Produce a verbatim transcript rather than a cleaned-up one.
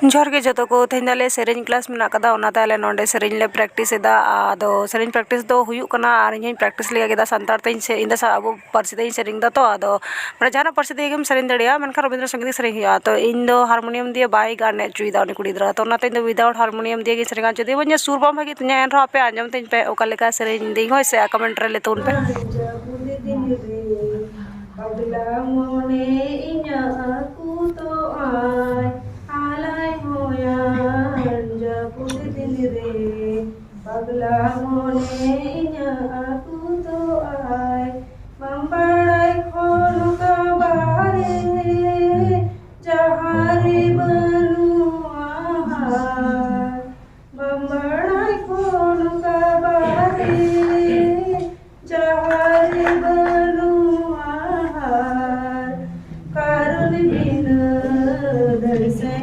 ᱡᱚᱦᱟᱨ ᱜᱮ ᱡᱚᱛᱚ ᱠᱚ᱾ ᱛᱮᱦᱮᱧ ᱫᱚ ᱟᱞᱮ ᱥᱮᱨᱮᱧ ᱠᱞᱟᱥ ᱢᱮᱱᱟᱜ ᱠᱟᱫᱟ, ᱚᱱᱟᱛᱮ ᱟᱞᱮ ᱱᱚᱰᱮ ᱥᱮᱨᱮᱧ ᱞᱮ ᱯᱨᱮᱠᱴᱤᱥ ᱮᱫᱟ᱾ ᱟᱫᱚ ᱥᱮᱨᱮᱧ ᱯᱨᱮᱠᱴᱤᱥ ᱫᱚ ᱦᱩᱭᱩᱜ ᱠᱟᱱᱟ, ᱟᱨ ᱤᱧ ᱦᱚᱸᱧ ᱯᱨᱮᱠᱴᱤᱥ ᱞᱮᱜᱟ ᱠᱮᱫᱟ᱾ ᱥᱟᱱᱛᱟᱲ ᱛᱮᱧ ᱥᱮ-, ᱤᱧ ᱫᱚ ᱥᱟ-, ᱟᱵᱚ ᱯᱟᱹᱨᱥᱤ ᱛᱮᱧ ᱥᱮᱨᱮᱧ ᱮᱫᱟ ᱛᱚ, ᱟᱫᱚ ᱢᱟᱱᱮ ᱡᱟᱦᱟᱱᱟᱜ ᱯᱟᱹᱨᱥᱤ ᱛᱮᱜᱮᱢ ᱥᱮᱨᱮᱧ ᱫᱟᱲᱮᱭᱟᱜᱼᱟ, ᱢᱮᱱᱠᱷᱟᱱ ᱨᱚᱵᱤᱱᱫᱨᱚ ᱥᱚᱝᱜᱤᱛ ᱜᱮ ᱥᱮᱨᱮᱧ ᱦᱩᱭᱩᱜᱼᱟ᱾ ᱛᱚ ᱤᱧ ᱫᱚ ᱦᱟᱨᱢᱳᱱᱤᱭᱟᱢ ᱫᱤᱭᱮ ᱵᱟᱭ ᱜᱟᱱ ᱦᱚᱪᱚᱭᱮᱫᱟ ᱩᱱᱤ ᱠᱩᱲᱤ ᱜᱤᱫᱽᱨᱟᱹ, ᱛᱚ ᱚᱱᱟᱛᱮ ᱤᱧ ᱫᱚ ᱩᱭᱫᱟᱣᱩᱴ ᱦᱟᱨᱢᱳᱱᱤᱭᱟᱢ ᱫᱤᱭᱮ ᱜᱤᱧ ᱥᱮᱨᱮᱧᱟ᱾ ᱡᱩᱫᱤ ᱵᱟᱹᱧ ᱥᱩᱨ ᱵᱟᱢ ᱵᱷᱟᱜᱮ ᱛᱤᱧᱟ, ᱮᱱ ᱨᱮᱦᱚᱸ ᱟᱯᱮ ᱟᱸᱡᱚᱢ ᱛᱤᱧ ᱯᱮ ᱚᱠᱟ ᱞᱮᱠᱟ ᱥᱮᱨᱮᱧ ᱫᱤᱧ, ᱦᱳᱭ ᱥᱮ, ᱠᱚᱢᱮᱱᱴ ᱨᱮ ᱞᱟᱹᱭ ᱛᱟᱵᱚᱱ ᱯᱮ᱾ ᱵᱟᱵᱞᱟ ᱢᱚᱱᱮ